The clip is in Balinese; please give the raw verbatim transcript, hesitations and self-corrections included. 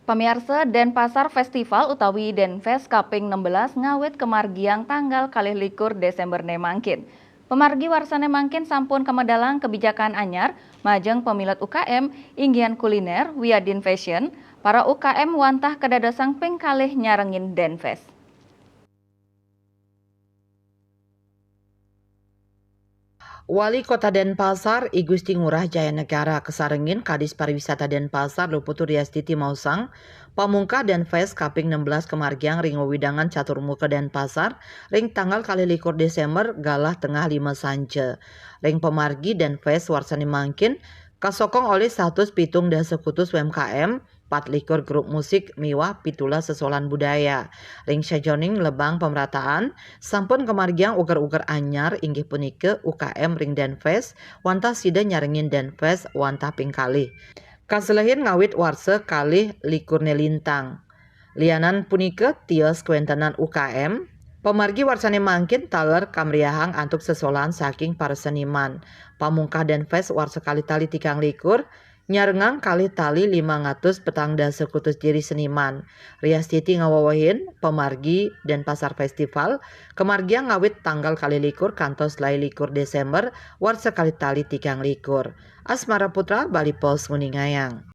Pamiarsa, Denpasar Festival utawi Denfest kaping enam belas ngawit kamargiang tanggal kalih likur Desember ne mangkin. Pamargi warsane mangkin sampun kamedalang kebijakan anyar majeng pamilet U K M, inggihan kuliner, wiadin fashion, para U K M wantah kadadosang ping kalih nyarengin Denfest. Wali Kota Denpasar, I Gusti Ngurah Jaya Negara, kasarengin Kadis Pariwisata Denpasar, Luputu Riastiti maosang, pamungkah Denfest kaping enam belas kamargiang ring wewidangan Catur Muka Denpasar, ring tanggal kalih likur Desember galah tengah lima sanja. Ring pamargi Denfest warsane mangkin, kasokong olih satus pitung dasa kutus U M K M, pat likur grup musik miwah pitulas sesolan budaya. Ring sajeroning lebang pamrataan, sampun kamargiang uger-uger anyar inggih punika U K M ring Denfest, wantah sida nyarengin Denfest wantah ping kalih. Kaselehin ngawit warsa kalih likurne lintang. Lianan punika tios kawentenan U K M, pamargi warsane mangkin taler kamriahang antuk sesolan saking para seniman. Pamungkah Denfest warsa kalih tali tigang likur, nyarengang kalih tali limang atus petang dasa kutus diri seniman. Riastiti ngawewehin, pamargi Denpasar Festival, kamargiang ngawit tanggal kalih likur kantos lai likur Desember, warsa kalih tali tigang likur. Asmara Putra, Bali Post nguningayang.